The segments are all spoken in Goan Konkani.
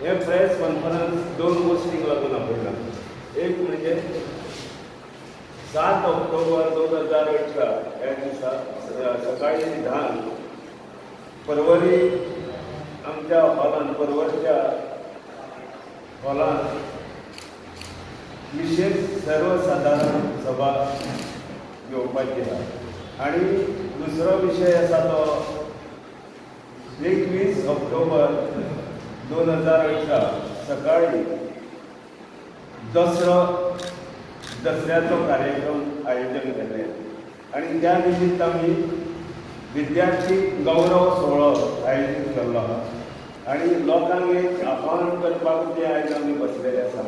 हे प्रेस कॉन्फरन्स दोन गोष्टींक लागून आपयला. एक म्हणजे 7 ऑक्टोबर 2018 ह्या दिसा सकाळी 10 परवरी आमच्या हॉलान, परवरच्या हॉलान विशेष सर्वसाधारण सभा घेवपाची आसा. आनी दुसरो विशय आसा तो 21 ऑक्टोबर 2018 सकाळी दसरो दसऱ्याचो कार्यक्रम आयोजन केल्ले आनी त्या निमित्त आमी विद्यार्थी गौरव सुवाळो आयोजीत केल्लो आसा आनी लोकांक एक आव्हान करपाक ते आयज आमी बसलेले आसा.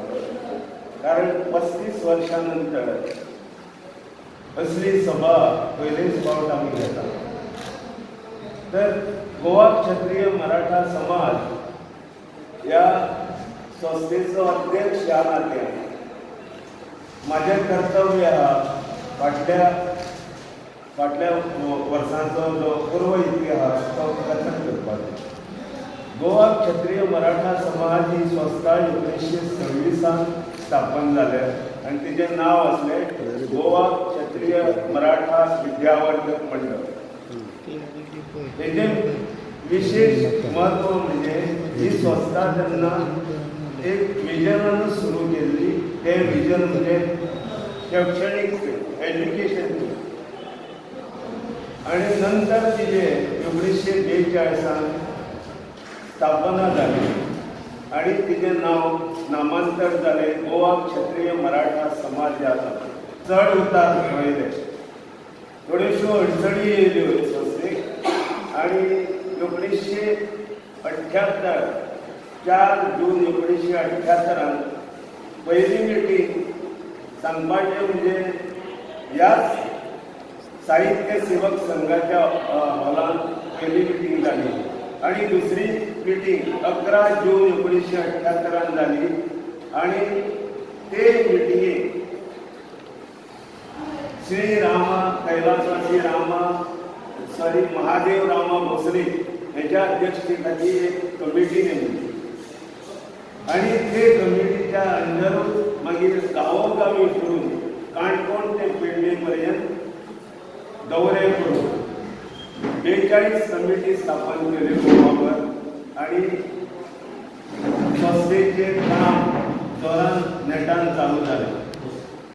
कारण 35 वर्षां नंतर असली सभा पयलेच फावट आमी घेता. तर गोवा क्षत्रिय मराठा समाज ह्या संस्थेचो अध्यक्ष ह्या नात्यान म्हाजें कर्तव्य आहा फाटल्या फाटल्या वर्सांचो जो पूर्व इतिहास तो कथन करपाचो. गोवा क्षत्रिय मराठा समाज ही संस्था 1926 स्थापन जाल्या आनी तिजें नांव आसलें गोवा क्षत्रिय मराठा विद्यावर्धक मंडळ. तेजें विशेष म्हत्व म्हणजे ही संस्था जेन्ना एक विजनान सुरू केल्ली, तें विजन म्हणजे शैक्षणीक एज्युकेशन. आनी नंतर तिजें 1942 स्थापना जाली आनी तिजें नांव नामांतर जालें गोवा क्षत्रिय मराठा समाज. ह्या चड उतार पळयले, थोड्योश्यो अडचणी येयल्यो संस्थेक आनी 1978 4 जून 1978 पयली मिटींग सांगपाचें म्हणजे ह्याच साहित्य सेवक संघाच्या हॉलान पयली मिटींग जाली आनी दुसरी मिटींग 11 जून 1978 जाली आनी ते मिटिंगेक श्री रामा कैलासवासी रामा सॉरी महादेव रामा भोसले हेच्या अध्यक्षतेखाली एक कमिटी नेमली आनी ते कमिटीच्या अंडरूच मागीर गांवोगावी फिरून काणकोण ते पेडणे पर्यंत दौरे करून 42 कमिटी स्थापन केल्यो गोवाभर आनी संस्थेचें काम जोरान नेटान चालू जालें.